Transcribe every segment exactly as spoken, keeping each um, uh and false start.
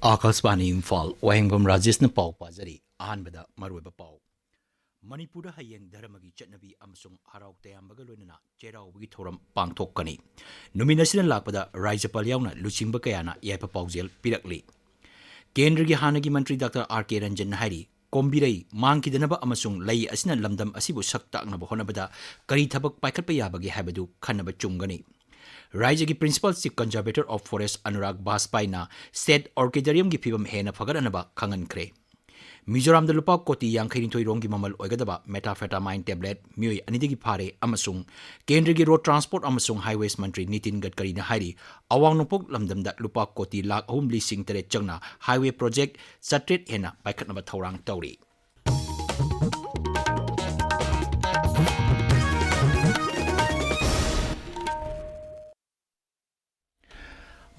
ꯑꯥꯀꯥꯁꯕꯥꯅꯤ ꯏꯝꯐꯥꯜ, ꯋꯥꯍꯦꯡꯕꯝ ꯔꯥꯖꯦꯁꯅ ꯄꯥꯎ ꯄꯥꯖꯔꯤ꯫ ꯑꯍꯥꯟꯕꯗ ꯃꯔꯨꯑꯣꯏꯕ ꯄꯥꯎ꯫ ꯃꯅꯤꯄꯨꯔꯗ ꯍꯌꯦꯡ ꯙꯔꯃꯒꯤ ꯆꯠꯅꯕꯤ ꯑꯃꯁꯨꯡ ꯍꯔꯥꯎ ꯇꯌꯥꯝꯕꯒ ꯂꯣꯏꯅꯅ ꯆꯩꯔꯥꯎꯕꯒꯤ ꯊꯧꯔꯝ ꯄꯥꯡꯊꯣꯛꯀꯅꯤ꯫ ꯅꯨꯃꯤꯠ ꯑꯁꯤꯗ ꯂꯥꯛꯄꯗ ꯔꯥꯖ꯭ꯌꯄꯥꯜ ꯌꯥꯎꯅ ꯂꯨꯆꯤꯡꯕ ꯀꯌꯥꯅ ꯌꯥꯏꯐ ꯄꯥꯎꯖꯦꯜ ꯄꯤꯔꯛꯂꯤ꯫ ꯀꯦꯟꯗ꯭ꯔꯒꯤ ꯍꯥꯟꯅꯒꯤ ꯃꯟꯇ꯭ꯔꯤ ꯗꯥꯛꯇꯔ ꯑꯥꯔ ꯀꯦ ꯔꯟꯖꯟꯅ ꯍꯥꯏꯔꯤ, ꯀꯣꯝꯕꯤꯔꯩ ꯃꯥꯡꯈꯤꯗꯅꯕ ꯑꯃꯁꯨꯡ ꯂꯩ ꯑꯁꯤꯅ ꯂꯝꯗꯝ ꯑꯁꯤꯕꯨ ꯁꯛ ꯇꯥꯛꯅꯕ ꯍꯣꯠꯅꯕꯗ ꯀꯔꯤ ꯊꯕꯛ ꯄꯥꯏꯈꯠꯄ ꯌꯥꯕꯒꯦ ꯍꯥꯏꯕꯗꯨ ꯈꯟꯅꯕ ꯆꯨꯝꯒꯅꯤ꯫ ꯔꯥꯖ꯭ꯌꯒꯤ Principal Chief Conservator of Forest Anurag ꯕꯥꯖꯄꯥꯏꯅ State Orchidariumꯒꯤ ꯐꯤꯕꯝ ꯍꯦꯟꯅ ꯐꯒꯠꯍꯟꯅꯕ ꯈꯪꯍꯟꯈ꯭ꯔꯦ꯫ ꯃꯤꯖꯣꯔꯥꯝꯗ ꯂꯨꯄꯥ ꯀꯣꯇꯤ ꯌꯥꯡꯈꯩꯅꯤꯊꯣꯏ ꯔꯣꯝꯒꯤ ꯃꯃꯜ ꯑꯣꯏꯒꯗꯕ methamphetamine tablet ꯃꯤꯑꯣꯏ ꯑꯅꯤꯗꯒꯤ ꯐꯥꯔꯦ ꯑꯃꯁꯨꯡ ꯀꯦꯟꯗ꯭ꯔꯒꯤ Road Transport ꯑꯃꯁꯨꯡ Highways ꯃꯟꯇ꯭ꯔꯤ ꯅꯤꯇꯤꯟ ꯒꯗꯀꯔꯤꯅ ꯍꯥꯏꯔꯤ, ꯑꯋꯥꯡ ꯅꯣꯡꯄꯣꯛ ꯂꯝꯗꯝꯗ ꯂꯨꯄꯥ ꯀꯣꯇꯤ ꯂꯥꯈ ꯑꯍꯨꯝ ꯂꯤꯁꯤꯡ ꯇꯔꯦꯠ ꯆꯪꯅ highway project ꯆꯥꯇ꯭ꯔꯦꯠ ꯍꯦꯟꯅ ꯄꯥꯏꯈꯠꯅꯕ ꯊꯧꯔꯥꯡ ꯇꯧꯔꯤ꯫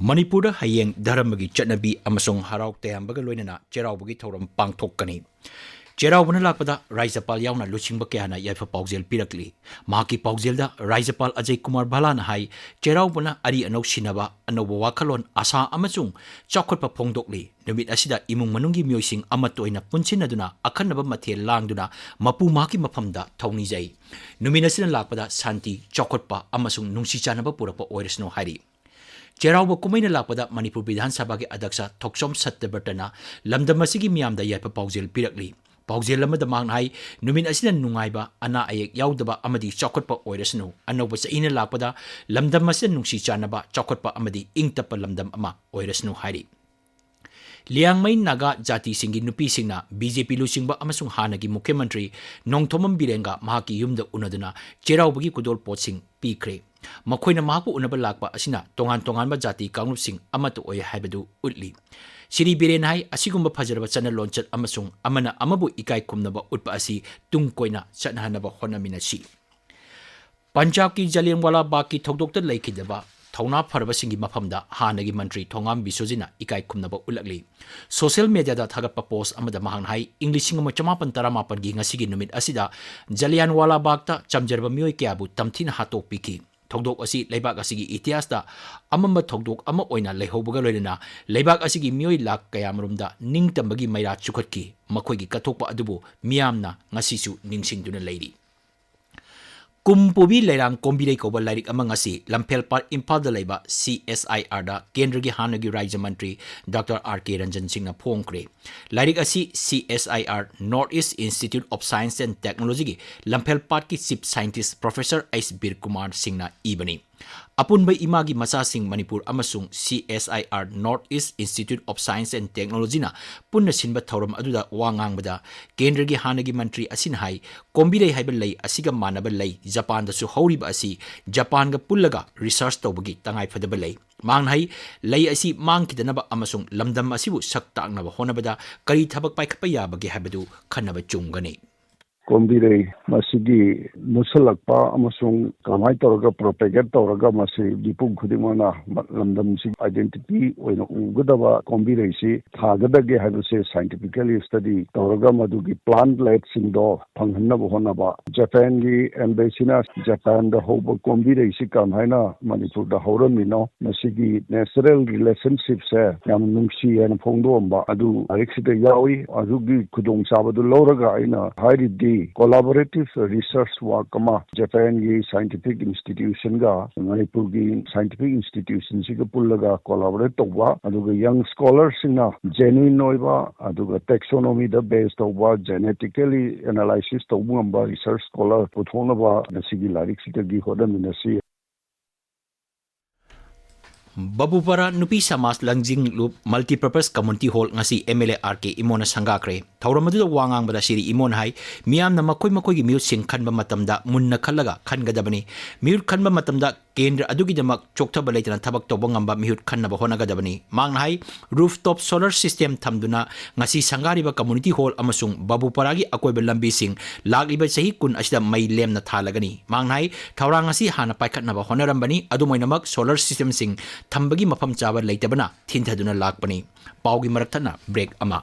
ꯃꯅꯤꯄꯨꯔꯗ ꯍꯌꯦꯡ ꯙꯔꯃꯒꯤ ꯆꯠꯅꯕꯤ ꯑꯃꯁꯨꯡ ꯍꯔꯥꯎ ꯇꯌꯥꯝꯕꯒ ꯂꯣꯏꯅꯅ ꯆꯩꯔꯥꯎꯕꯒꯤ ꯊꯧꯔꯝ ꯄꯥꯡꯊꯣꯛꯀꯅꯤ꯫ ꯆꯩꯔꯥꯎꯕꯅ ꯂꯥꯛꯄꯗ ꯔꯥꯖ꯭ꯌꯄꯥꯜ ꯌꯥꯎꯅ ꯂꯨꯆꯤꯡꯕ ꯀꯌꯥꯅ ꯌꯥꯏꯐ ꯄꯥꯎꯖꯦꯜ ꯄꯤꯔꯛꯂꯤ꯫ ꯃꯍꯥꯛꯀꯤ ꯄꯥꯎꯖꯦꯜꯗ ꯔꯥꯖ꯭ꯌꯄꯥꯜ ꯑꯖꯌ ꯀꯨꯃꯥꯔ ꯚꯥꯂꯥꯅ ꯍꯥꯏ, ꯆꯩꯔꯥꯎꯕꯅ ꯑꯔꯤ ꯑꯅꯧ ꯁꯤꯟꯅꯕ, ꯑꯅꯧꯕ ꯋꯥꯈꯜꯂꯣꯟ, ꯑꯥꯁꯥ ꯑꯃꯁꯨꯡ ꯆꯥꯎꯈꯠꯄ ꯐꯣꯡꯗꯣꯛꯂꯤ꯫ ꯅꯨꯃꯤꯠ ꯑꯁꯤꯗ ꯏꯃꯨꯡ ꯃꯅꯨꯡꯒꯤ ꯃꯤꯑꯣꯏꯁꯤꯡ ꯑꯃꯠꯇ ꯑꯣꯏꯅ ꯄꯨꯟꯁꯤꯟꯅꯗꯨꯅ ꯑꯈꯟꯅꯕ ꯃꯊꯦꯜ ꯂꯥꯡꯗꯨꯅ ꯃꯄꯨ ꯃꯍꯥꯛꯀꯤ ꯃꯐꯝꯗ ꯊꯧꯅꯤꯖꯩ꯫ ꯅꯨꯃꯤꯠ ꯑꯁꯤꯅ ꯂꯥꯛꯄꯗ ꯁꯥꯟꯇꯤ, ꯆꯥꯎꯈꯠꯄ ꯑꯃꯁꯨꯡ ꯅꯨꯡꯁꯤ ꯆꯥꯟꯅꯕ ꯄꯨꯔꯛꯄ ꯑꯣꯏꯔꯁꯅꯨ ꯍꯥꯏꯔꯤ꯫ ꯆꯩꯔꯥꯎꯕ ꯀꯨꯝꯍꯩꯅ ꯂꯥꯛꯄꯗ ꯃꯅꯤꯄꯨꯔ ꯕꯤꯙꯥꯟ ꯁꯚꯥꯒꯤ ꯑꯗ꯭ꯌꯛꯁ ꯊꯣꯛꯆꯣꯝ ꯁꯠꯇꯕ꯭ꯔꯇꯅ ꯂꯝꯗꯝ ꯑꯁꯤꯒꯤ ꯃꯤꯌꯥꯝꯗ ꯌꯥꯏꯐ ꯄꯥꯎꯖꯦꯜ ꯄꯤꯔꯛꯂꯤ꯫ ꯄꯥꯎꯖꯦꯜ ꯑꯃꯗ ꯃꯍꯥꯛꯅ ꯍꯥꯏ, ꯅꯨꯃꯤꯠ ꯑꯁꯤꯅ ꯅꯨꯡꯉꯥꯏꯕ, ꯑꯅꯥ ꯑꯌꯦꯛ ꯌꯥꯎꯗꯕ ꯑꯃꯗꯤ ꯆꯥꯎꯈꯠꯄ ꯑꯣꯏꯔꯁꯅꯨ꯫ ꯑꯅꯧꯕ ꯆꯍꯤꯅ ꯂꯥꯛꯄꯗ ꯂꯝꯗꯝ ꯑꯁꯤꯗ ꯅꯨꯡꯁꯤ ꯆꯥꯟꯅꯕ, ꯆꯥꯎꯈꯠꯄ ꯑꯃꯗꯤ ꯏꯪ ꯇꯞꯄ ꯂꯝꯗꯝ ꯑꯃ ꯑꯣꯏꯔꯁꯅꯨ ꯍꯥꯏꯔꯤ꯫ ꯂꯤꯌꯥꯡꯃꯩ ꯅꯥꯒꯥ ꯖꯥꯇꯤꯁꯤꯡꯒꯤ ꯅꯨꯄꯤꯁꯤꯡꯅ ꯕꯤ ꯖꯦ ꯄꯤ ꯂꯨꯆꯤꯡꯕ ꯑꯃꯁꯨꯡ ꯍꯥꯟꯅꯒꯤ ꯃꯨꯈ꯭ꯌ ꯃꯟꯇ꯭ꯔꯤ ꯅꯣꯡꯊꯣꯝꯕꯝ ꯕꯤꯔꯦꯟꯒ ꯃꯍꯥꯛꯀꯤ ꯌꯨꯝꯗ ꯎꯅꯗꯨꯅ ꯆꯩꯔꯥꯎꯕꯒꯤ ꯈꯨꯗꯣꯜ ꯄꯣꯠꯁꯤꯡ ꯄꯤꯈ꯭ꯔꯦ꯫ ꯃꯈꯣꯏꯅ ꯃꯍꯥꯛꯄꯨ ꯎꯅꯕ ꯂꯥꯛꯄ ꯑꯁꯤꯅ ꯇꯣꯉꯥꯟ ꯇꯣꯉꯥꯟꯕ ꯖꯥꯇꯤ ꯀꯥꯡꯂꯨꯞꯁꯤꯡ ꯑꯃꯠꯇ ꯑꯣꯏ ꯍꯥꯏꯕꯗꯨ ꯎꯠꯂꯤ꯫ ꯁ꯭ꯔꯤ ꯕꯤꯔꯦꯟ ꯍꯥꯏ, ꯑꯁꯤꯒꯨꯝꯕ ꯐꯖꯔꯕ ꯆꯠꯅ ꯂꯣꯟꯆꯠ ꯑꯃꯁꯨꯡ ꯑꯃꯅ ꯑꯃꯕꯨ ꯏꯀꯥꯏ ꯈꯨꯝꯅꯕ ꯎꯠꯄ ꯑꯁꯤ ꯇꯨꯡ ꯀꯣꯏꯅ ꯆꯠꯅꯍꯟꯅꯕ ꯍꯣꯠꯅꯃꯤꯟꯅꯁꯤ꯫ ꯄꯟꯖꯥꯕꯀꯤ ꯖꯥꯂꯤꯌꯥꯟꯋꯥꯂꯥ ꯕꯥꯒꯀꯤ ꯊꯧꯗꯣꯛꯇ ꯂꯩꯈꯤꯗꯕ ꯊꯧꯅꯥ ꯐꯔꯕꯁꯤꯡꯒꯤ ꯃꯐꯝꯗ ꯍꯥꯟꯅꯒꯤ ꯃꯟꯇ꯭ꯔꯤ ꯊꯣꯉꯥꯝ ꯕꯤꯁꯣꯖꯤꯠꯅ ꯏꯀꯥꯏ ꯈꯨꯝꯅꯕ ꯎꯠꯂꯛꯂꯤ꯫ ꯁꯣꯁꯤꯌꯦꯜ ꯃꯦꯗꯤꯌꯥꯗ ꯊꯥꯒꯠꯄ ꯄꯣꯁ ꯑꯃꯗ ꯃꯍꯥꯛꯅ ꯍꯥꯏ, ꯏꯪ ꯂꯤꯁꯤꯡ ꯑꯃ ꯆꯃꯥꯄꯟ ꯇꯔꯥꯃꯥꯄꯟꯒꯤ ꯉꯁꯤꯒꯤ ꯅꯨꯃꯤꯠ ꯑꯁꯤꯗ ꯖꯥꯂꯤꯌꯥꯟꯋꯥꯂꯥ ꯕꯥꯒꯇ ꯆꯝꯖꯔꯕ ꯃꯤꯑꯣꯏ ꯀꯌꯥꯕꯨ ꯇꯝꯊꯤꯅ ꯍꯥꯠꯇꯣꯛꯄꯤꯈꯤ꯫ ꯊꯧꯗꯣꯛ ꯑꯁꯤ ꯂꯩꯕꯥꯛ ꯑꯁꯤꯒꯤ ꯏꯇꯤꯍꯥꯁꯇ ꯑꯃꯝꯕ ꯊꯧꯗꯣꯛ ꯑꯃ ꯑꯣꯏꯅ ꯂꯩꯍꯧꯕꯒ ꯂꯣꯏꯅꯅ ꯂꯩꯕꯥꯛ ꯑꯁꯤꯒꯤ ꯃꯤꯑꯣꯏ ꯂꯥꯈ ꯀꯌꯥꯃꯔꯨꯝꯗ ꯅꯤꯡꯇꯝꯕꯒꯤ ꯃꯩꯔꯥ ꯆꯨꯈꯠꯈꯤ꯫ ꯃꯈꯣꯏꯒꯤ ꯀꯠꯊꯣꯛꯄ ꯑꯗꯨꯕꯨ ꯃꯤꯌꯥꯝꯅ ꯉꯁꯤꯁꯨ ꯅꯤꯡꯁꯤꯡꯗꯨꯅ ꯂꯩꯔꯤ꯫ ꯀꯨꯝ ꯄꯨꯕꯤ ꯂꯩꯔꯥꯡ ꯀꯣꯝꯕꯤꯔꯩ ꯀꯧꯕ ꯂꯥꯏꯔꯤꯛ ꯑꯃ ꯉꯁꯤ ꯂꯝꯐꯦꯜꯄꯥꯠ ꯏꯝꯐꯥꯜꯗ ꯂꯩꯕ ꯁꯤ ꯑꯦꯁ ꯑꯥꯏ ꯑꯥꯔꯗ ꯀꯦꯟꯗ꯭ꯔꯒꯤ ꯍꯥꯟꯅꯒꯤ ꯔꯥꯖ꯭ꯌ ꯃꯟꯇ꯭ꯔꯤ ꯗꯥꯛꯇꯔ ꯑꯥꯔ ꯀꯦ ꯔꯟꯖꯟ ꯁꯤꯡꯅ ꯐꯣꯡꯈ꯭ꯔꯦ꯫ ꯂꯥꯏꯔꯤꯛ ꯑꯁꯤ C S I R, North East Institute of Science and Technology ꯒꯤ ꯂꯝꯐꯦꯜꯄꯥꯠꯀꯤ ꯆꯤꯐ ꯁꯥꯏꯟꯇꯤꯁ ꯄ꯭ꯔꯣꯐꯦꯁꯔ ꯑꯩꯆ ꯕꯤꯔ ꯀꯨꯃꯥꯔ ꯁꯤꯡꯅ ꯏꯕꯅꯤ꯫ ꯑꯄꯨꯟꯕ ꯏꯃꯥꯒꯤ ꯃꯆꯥꯁꯤꯡ ꯃꯅꯤꯄꯨꯔ ꯑꯃꯁꯨꯡ C S I R, North East Institute of Science and Technology ꯅ ꯄꯨꯟꯅ ꯁꯤꯟꯕ ꯊꯧꯔꯝ ꯑꯗꯨꯗ ꯋꯥ ꯉꯥꯡꯕꯗ ꯀꯦꯟꯗ꯭ꯔꯒꯤ ꯍꯥꯟꯅꯒꯤ ꯃꯟꯇ꯭ꯔꯤ ꯑꯁꯤꯅ ꯍꯥꯏ, ꯀꯣꯝꯕꯤꯔꯩ ꯍꯥꯏꯕ ꯂꯩ ꯑꯁꯤꯒ ꯃꯥꯟꯅꯕ ꯂꯩ ꯖꯄꯥꯟꯗꯁꯨ ꯍꯧꯔꯤꯕ ꯑꯁꯤ ꯖꯄꯥꯟꯒ ꯄꯨꯜꯂꯒ ꯔꯤꯁꯔꯆ ꯇꯧꯕꯒꯤ ꯇꯉꯥꯏꯐꯗꯕ ꯂꯩ꯫ ꯃꯍꯥꯛꯅ ꯍꯥꯏ, ꯂꯩ ꯑꯁꯤ ꯃꯥꯡꯈꯤꯗꯅꯕ ꯑꯃꯁꯨꯡ ꯂꯝꯗꯝ ꯑꯁꯤꯕꯨ ꯁꯛ ꯇꯥꯛꯅꯕ ꯍꯣꯠꯅꯕꯗ ꯀꯔꯤ ꯊꯕꯛ ꯄꯥꯏꯈꯠꯄ ꯌꯥꯕꯒꯦ ꯍꯥꯏꯕꯗꯨ ꯈꯟꯅꯕ ꯆꯨꯝꯒꯅꯤ꯫ ꯀꯣꯝꯕꯤꯔꯩ ꯃꯁꯤꯒꯤ ꯃꯨꯠꯁꯜꯂꯛꯄ ꯑꯃꯁꯨꯡ ꯀꯃꯥꯏꯅ ꯇꯧꯔꯒ ꯄ꯭ꯔꯣꯄꯦꯒꯦꯠ ꯇꯧꯔꯒ ꯃꯁꯤ ꯃꯤꯄꯨꯝ ꯈꯨꯗꯤꯡꯃꯛꯅ ꯂꯝꯗꯝꯁꯤ ꯑꯥꯏꯗꯦꯟꯇꯤꯇꯤ ꯑꯣꯏꯅ ꯎꯒꯗꯕ ꯀꯣꯝꯕꯤꯔꯩꯁꯤ ꯊꯥꯒꯗꯒꯦ ꯍꯥꯏꯕꯁꯦ ꯁꯥꯏꯟꯇꯤꯐꯤꯀꯦꯂꯤ ꯁ꯭ꯇꯗꯤ ꯇꯧꯔꯒ ꯃꯗꯨꯒꯤ ꯄ꯭ꯂꯥꯟꯠ ꯂꯦꯠꯁꯤꯡꯗꯣ ꯐꯪꯍꯟꯅꯕ ꯍꯣꯠꯅꯕ꯫ ꯖꯄꯥꯟꯒꯤ ꯑꯦꯝꯕꯦꯁꯤꯅ ꯖꯄꯥꯟꯗ ꯍꯧꯕ ꯀꯣꯝꯕꯤꯔꯩꯁꯤ ꯀꯃꯥꯏꯅ ꯃꯅꯤꯄꯨꯔꯗ ꯍꯧꯔꯝꯃꯤꯅꯣ, ꯃꯁꯤꯒꯤ ꯅꯦꯆꯔꯦꯜ ꯔꯤꯂꯦꯁꯟꯁꯤꯞꯁꯦ ꯌꯥꯝ ꯅꯨꯡꯁꯤ ꯍꯥꯏꯅ ꯐꯣꯡꯗꯣꯛꯑꯝꯕ ꯑꯗꯨ ꯂꯥꯏꯔꯤꯛꯁꯤꯗ ꯌꯥꯎꯏ꯫ ꯑꯗꯨꯒꯤ ꯈꯨꯗꯣꯡꯆꯥꯕꯗꯨ ꯂꯧꯔꯒ ꯑꯩꯅ ꯍꯥꯏꯔꯤꯗꯤ ꯀꯣꯂꯥꯕꯣꯔꯦꯇꯤꯚ ꯔꯤꯁꯔꯁ ꯋꯥꯔꯛ ꯑꯃ ꯖꯄꯥꯟꯒꯤ ꯁꯥꯏꯟꯇꯤꯐꯤꯛ ꯏꯟꯁꯇꯤꯇ꯭ꯌꯨꯁꯟꯒ ꯃꯅꯤꯄꯨꯔꯒꯤ ꯁꯥꯏꯟꯇꯤꯐꯤꯛ ꯏꯟꯁꯇꯤꯇ꯭ꯌꯨꯁꯟꯁꯤꯒ ꯄꯨꯜꯂꯒ ꯀꯣꯂꯥꯕꯣꯔꯦꯠ ꯇꯧꯕ, ꯑꯗꯨꯒ ꯌꯪ ꯁ꯭ꯀꯣꯂꯔꯁꯤꯡꯅ ꯖꯦꯅ꯭ꯌꯨꯏꯟ ꯑꯣꯏꯕ, ꯑꯗꯨꯒ ꯇꯦꯛꯁꯣꯅꯣꯃꯤꯗ ꯕꯦꯁ ꯇꯧꯕ, ꯖꯦꯅꯦꯇꯤꯀꯦꯂꯤ ꯑꯦꯅꯥꯂꯥꯏꯁꯤꯁ ꯇꯧꯕ ꯉꯝꯕ ꯔꯤꯁꯔꯁ ꯁ꯭ꯀꯣꯂꯔ ꯄꯨꯊꯣꯛꯅꯕ ꯉꯁꯤꯒꯤ ꯂꯥꯏꯔꯤꯛꯁꯤꯗꯒꯤ ꯍꯣꯠꯅꯃꯤꯟꯅꯁꯤ꯫ ꯕꯕꯨꯄꯥꯔꯥ ꯅꯨꯄꯤ ꯁꯃꯥꯖ ꯂꯪꯖꯤꯡ ꯂꯨꯞ ꯃꯜꯇꯤꯄꯔꯄꯁ ꯀꯝꯃ꯭ꯌꯨꯅꯤꯇꯤ ꯍꯣꯜ ꯉꯁꯤ ꯑꯦꯝ ꯑꯦꯜ ꯑꯦ ꯑꯥꯔ ꯀꯦ ꯏꯃꯣꯅ ꯁꯪꯒꯥꯈ꯭ꯔꯦ꯫ ꯊꯧꯔꯝ ꯑꯗꯨꯗ ꯋꯥ ꯉꯥꯡꯕꯗ ꯁꯤꯔꯤ ꯏꯃꯣꯅ ꯍꯥꯏ, ꯃꯤꯌꯥꯝꯅ ꯃꯈꯣꯏ ꯃꯈꯣꯏꯒꯤ ꯃꯤꯍꯨꯠꯁꯤꯡ ꯈꯟꯕ ꯃꯇꯝꯗ ꯃꯨꯟꯅ ꯈꯜꯂꯒ ꯈꯟꯒꯗꯕꯅꯤ꯫ ꯃꯤꯍꯨꯠ ꯈꯟꯕ ꯃꯇꯝꯗ ꯀꯦꯟꯗ꯭ꯔ ꯑꯗꯨꯒꯤꯗꯃꯛ ꯆꯣꯛꯊꯕ ꯂꯩꯇꯅ ꯊꯕꯛ ꯇꯧꯕ ꯉꯝꯕ ꯃꯤꯍꯨꯠ ꯈꯟꯅꯕ ꯍꯣꯠꯅꯒꯗꯕꯅꯤ꯫ ꯃꯍꯥꯛꯅ ꯍꯥꯏ, ꯔꯨꯐꯇꯣꯞ ꯁꯣꯂꯔ ꯁꯤꯁꯇꯦꯝ ꯊꯝꯗꯨꯅ ꯉꯁꯤ ꯁꯪꯒꯥꯔꯤꯕ ꯀꯝꯃ꯭ꯌꯨꯅꯤꯇꯤ ꯍꯣꯜ ꯑꯃꯁꯨꯡ ꯕꯕꯨꯄꯥꯔꯥꯒꯤ ꯑꯀꯣꯏꯕ ꯂꯝꯕꯤꯁꯤꯡ ꯂꯥꯛꯂꯤꯕ ꯆꯍꯤ ꯀꯨꯟ ꯑꯁꯤꯗ ꯃꯩ ꯂꯦꯝꯅ ꯊꯥꯜꯂꯒꯅꯤ꯫ ꯃꯍꯥꯛꯅ ꯍꯥꯏ, ꯊꯧꯔꯥꯡ ꯑꯁꯤ ꯍꯥꯟꯅ ꯄꯥꯏꯈꯠꯅꯕ ꯍꯣꯠꯅꯔꯝꯕꯅꯤ, ꯑꯗꯨꯝ ꯑꯣꯏꯅꯃꯛ ꯁꯣꯂꯔ ꯁꯤꯁꯇꯦꯝꯁꯤꯡ ꯊꯝꯕꯒꯤ ꯃꯐꯝ ꯆꯥꯕ ꯂꯩꯇꯕꯅ ꯊꯤꯟꯊꯗꯨꯅ ꯂꯥꯛꯄꯅꯤ꯫ ꯄꯥꯎꯒꯤ ꯃꯔꯛ ꯊꯠꯅ ꯕ꯭ꯔꯦꯛ ꯑꯃ꯫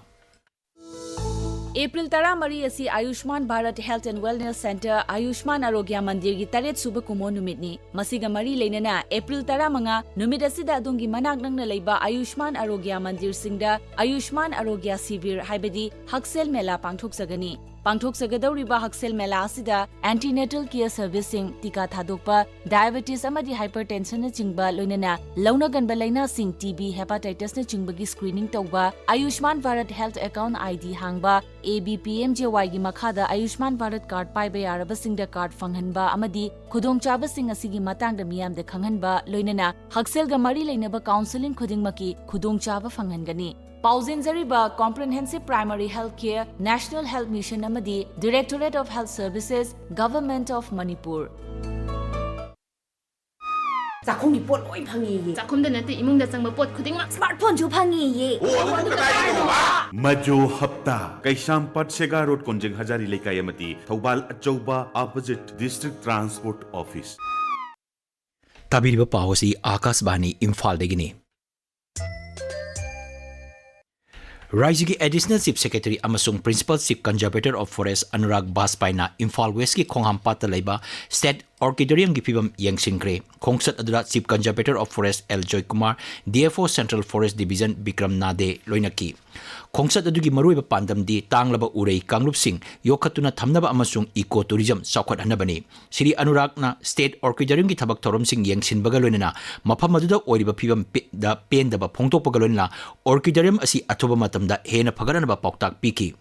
ꯑꯦꯄ꯭ꯔꯤꯜ ꯇꯔꯥꯃꯔꯤ ꯑꯁꯤ ꯑꯌꯨꯁꯃꯥꯟ Bharat Health and Wellness Centre ꯑꯌꯨꯁꯃꯥꯟ ꯑꯔꯣꯒ꯭ꯌ ꯃꯟꯗꯤꯔꯒꯤ ꯇꯔꯦꯠ ꯁꯨꯕ ꯀꯨꯝꯑꯣꯟ ꯅꯨꯃꯤꯠꯅꯤ꯫ ꯃꯁꯤꯒ ꯃꯔꯤ ꯂꯩꯅꯅ ꯑꯦꯄ꯭ꯔꯤꯜ ꯇꯔꯥꯃꯉꯥ ꯅꯨꯃꯤꯠ ꯑꯁꯤꯗ ꯑꯗꯣꯝꯒꯤ ꯃꯅꯥꯛ ꯅꯛꯅ ꯂꯩꯕ ꯑꯌꯨꯁꯃꯥꯟ ꯑꯔꯣꯒ꯭ꯌ ꯃꯟꯗꯤꯔꯁꯤꯡꯗ ꯑꯌꯨꯁꯃꯥꯟ ꯑꯔꯣꯒ꯭ꯌ ꯁꯤꯕꯤꯔ ꯍꯥꯏꯕꯗꯤ ꯍꯛꯁꯦꯜ ꯃꯦꯂꯥ ꯄꯥꯡꯊꯣꯛꯆꯒꯅꯤ꯫ ꯄꯥꯡꯊꯣꯛꯆꯒꯗꯧꯔꯤꯕ ꯍꯛꯁꯦꯜ ꯃꯦꯂꯥ ꯑꯁꯤꯗ antenatal care serviceꯁꯤꯡ, ꯇꯤꯀꯥ ꯊꯥꯗꯣꯛꯄ, diabetes ꯑꯃꯗꯤ hypertensionꯅꯆꯤꯡꯕ, ꯂꯣꯏꯅꯅ ꯂꯧꯅꯒꯟꯕ ꯂꯥꯏꯅꯥꯁꯤꯡ, ꯇꯤ ꯕꯤ, hepatitisꯅꯆꯤꯡꯕꯒꯤ screening ꯇꯧꯕ, ꯑꯌꯨꯁꯃꯥꯟ ꯚꯥꯔꯠ Health Account ID ꯍꯥꯡꯕ, A B P M J ꯋꯥꯏꯒꯤ ꯃꯈꯥꯗ ꯑꯌꯨꯁꯃꯥꯟ ꯚꯥꯔꯠ ꯀꯥꯔꯗ ꯄꯥꯏꯕ ꯌꯥꯔꯕꯁꯤꯡꯗ ꯀꯥꯔꯗ ꯐꯪꯍꯟꯕ ꯑꯃꯗꯤ ꯈꯨꯗꯣꯡꯆꯥꯕꯁꯤꯡ ꯑꯁꯤꯒꯤ ꯃꯇꯥꯡꯗ ꯃꯤꯌꯥꯝꯗ ꯈꯪꯍꯟꯕ, ꯂꯣꯏꯅꯅ ꯍꯛꯁꯦꯜꯒ ꯃꯔꯤ ꯂꯩꯅꯕ counselling ꯈꯨꯗꯤꯡꯃꯛꯀꯤ ꯈꯨꯗꯣꯡꯆꯥꯕ ꯐꯪꯍꯟꯒꯅꯤ꯫ ꯄꯥꯎꯖꯦꯟꯖꯔꯤꯕ Comprehensive Primary Health Care, National Health Mission ꯑꯃꯗꯤ Directorate of Health Services, Government of Manipur꯫ ꯆꯥꯛꯈꯨꯝꯒꯤ ꯄꯣꯠ ꯂꯣꯏ ꯐꯪꯉꯦꯌꯦ꯫ ꯆꯥꯛꯈꯨꯝꯗ ꯅꯠꯇꯦ, ꯏꯃꯨꯡꯗ ꯆꯪꯕ ꯄꯣꯠ ꯈꯨꯗꯤꯡꯃꯛ꯫ Smart phoneꯁꯨ ꯐꯪꯉꯦꯌꯦ꯫ ꯃꯖꯣ ꯍꯞꯇꯥ, ꯀꯩꯁꯥꯝꯄꯥꯠ ꯁꯦꯒꯥ ꯔꯣꯗ, ꯀꯣꯟꯖꯦꯡ ꯍꯖꯥꯔꯤ ꯂꯩꯀꯥꯏ ꯑꯃꯗꯤ ꯊꯧꯕꯥꯜ ꯑꯆꯧꯕ, opposite District Transport Office꯫ ꯇꯥꯕꯤꯔꯤꯕ ꯄꯥꯎ ꯑꯁꯤ ꯑꯥꯀꯥꯁꯕꯥꯅꯤ ꯏꯝꯐꯥꯜꯗꯒꯤꯅꯤ꯫ ꯔꯥꯏꯖ꯭ꯌꯒꯤ Additional Chief Secretary ꯑꯃꯁꯨꯡ Principal Chief Conservator of Forest Anurag ꯕꯥꯖꯄꯥꯏꯅ Imphal ꯋꯦꯁ꯭ꯠꯀꯤ ꯈꯣꯡꯍꯥꯝꯄꯥꯠꯇ ꯂꯩꯕ State Orchidariumꯒꯤ ꯐꯤꯕꯝ ꯌꯦꯡꯁꯤꯟꯈ꯭ꯔꯦ꯫ ꯈꯣꯡꯆꯠ ꯑꯗꯨꯗ Chief Conservator of Forest L Joykumar, D F O Central Forest Division Bikram Nade ꯂꯣꯏꯅꯈꯤ꯫ ꯈꯣꯡꯆꯠ ꯑꯗꯨꯒꯤ ꯃꯔꯨꯑꯣꯏꯕ ꯄꯥꯟꯗꯝꯗꯤ ꯇꯥꯡꯂꯕ ꯎꯔꯩ ꯀꯥꯡꯂꯨꯞꯁꯤꯡ ꯌꯣꯛꯈꯠꯇꯨꯅ ꯊꯝꯅꯕ ꯑꯃꯁꯨꯡ eco tourism ꯆꯥꯎꯈꯠꯍꯟꯅꯕꯅꯤ꯫ ꯁ꯭ꯔꯤ ꯑꯅꯨꯔꯥꯒꯅ State Orchidariumꯒꯤ ꯊꯕꯛ ꯊꯧꯔꯝꯁꯤꯡ ꯌꯦꯡꯁꯤꯟꯕꯒ ꯂꯣꯏꯅꯅ ꯃꯐꯝ ꯑꯗꯨꯗ ꯑꯣꯏꯔꯤꯕ ꯐꯤꯕꯝ ꯄꯦ-, ꯗ ꯄꯦꯟꯗꯕ ꯐꯣꯡꯗꯣꯛꯄꯒ ꯂꯣꯏꯅꯅ Orchidarium ꯑꯁꯤ ꯑꯊꯨꯕ ꯃꯇꯝꯗ ꯍꯦꯟꯅ ꯐꯒꯠꯍꯟꯅꯕ ꯄꯥꯎꯇꯥꯛ ꯄꯤꯈꯤ꯫